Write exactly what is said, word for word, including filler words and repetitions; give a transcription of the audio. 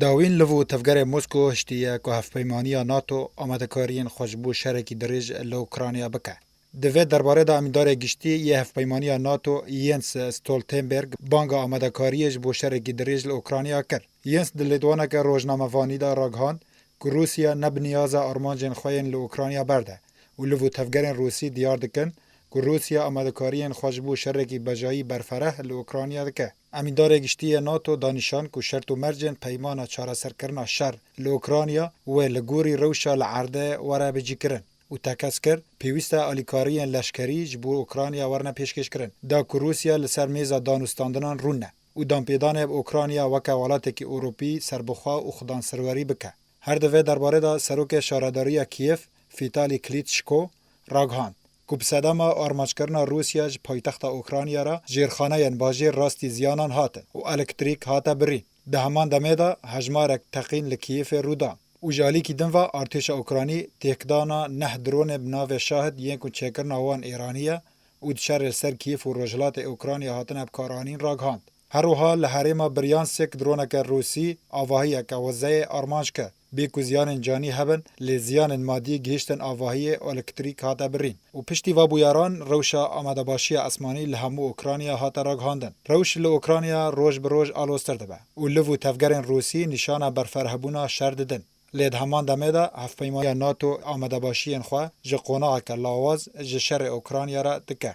Dawîn li vo tevgerê Moskow hiştiye ku hevpeymaniya NATO amadekariyên xwe ji bo şerekî dirêj li Ukrayna bike. Di vê derbarê de Emîndarê Giştî yê Hevpeymaniya NATO Jens Stoltenberg banga amadekariyê ji bo şerekî dirêj li Ukrayna kir. Jens di lêdwaneke rojnamevanî de ragihand ku Rûsya ne bi niyaza armancên xwe yên li Ukrayna berde û li vo tevgerên Rûsî diyar dikin ku Rûsya amadekariyên xwe ji bo şerekî bejayî berfereh li Ukrayna dike. Emîndarê Giştî yê NATO da nîşan ku şert û mercên peymana çareserkirina şer li Ukrayna wê li gorî rewşa li erdê were bicîkirin û tekez kir, pêwîst e alîkariyên leşkerî ji bo Ukrayna werine pêşkêşkirin. Da ku Rûsya li ser mêza danûstandinan rûne û danpêdanê bi Ukrayna weke welatekî Ewropî serbixwe û xidanserwerî bike. Her di vê derbarê de Serokê Şaredariya Kîev, Fîtalî Klîtşko, ragihand ku bi sedema armanckirina Rûsya ji paytexta Ukrayna re jêrxaneyên bajêr rastî ziyanan hatin û elektrîk hate birîn. Di heman demê de hejmarek teqîn li Kîevê rû dan û ji alîkî din ve artêşa Ukraynî têkdana neh dronê bi navê Şahid yên ku çêkirina wan Êranî ye û di şerê li ser Kîev û rojhilatê Ukraynî hatine bikaranîn ragihand. Her wiha li herêma Bryansk droneke Rûsî avahiyeke wezeyê armanc kir. Bê ku ziyanên canî hebin, lê ziyanên madî gihiştin avahiyê elektrîk hate birîn. Û piştî va bûyeran rewşa amadebaşiya esmanî li hemû Ukrayna hate ragihandin. Rewş li Ukrayna roj bi roj aloztir dibe û liv û tevgerên Rûsî nîşana berferehbûna şer didin. Lê di heman demê de hevpeymaniya NATO amadebaşiyên xwe ji qonaxeke lawaz ji şerê Ukrayna re dike.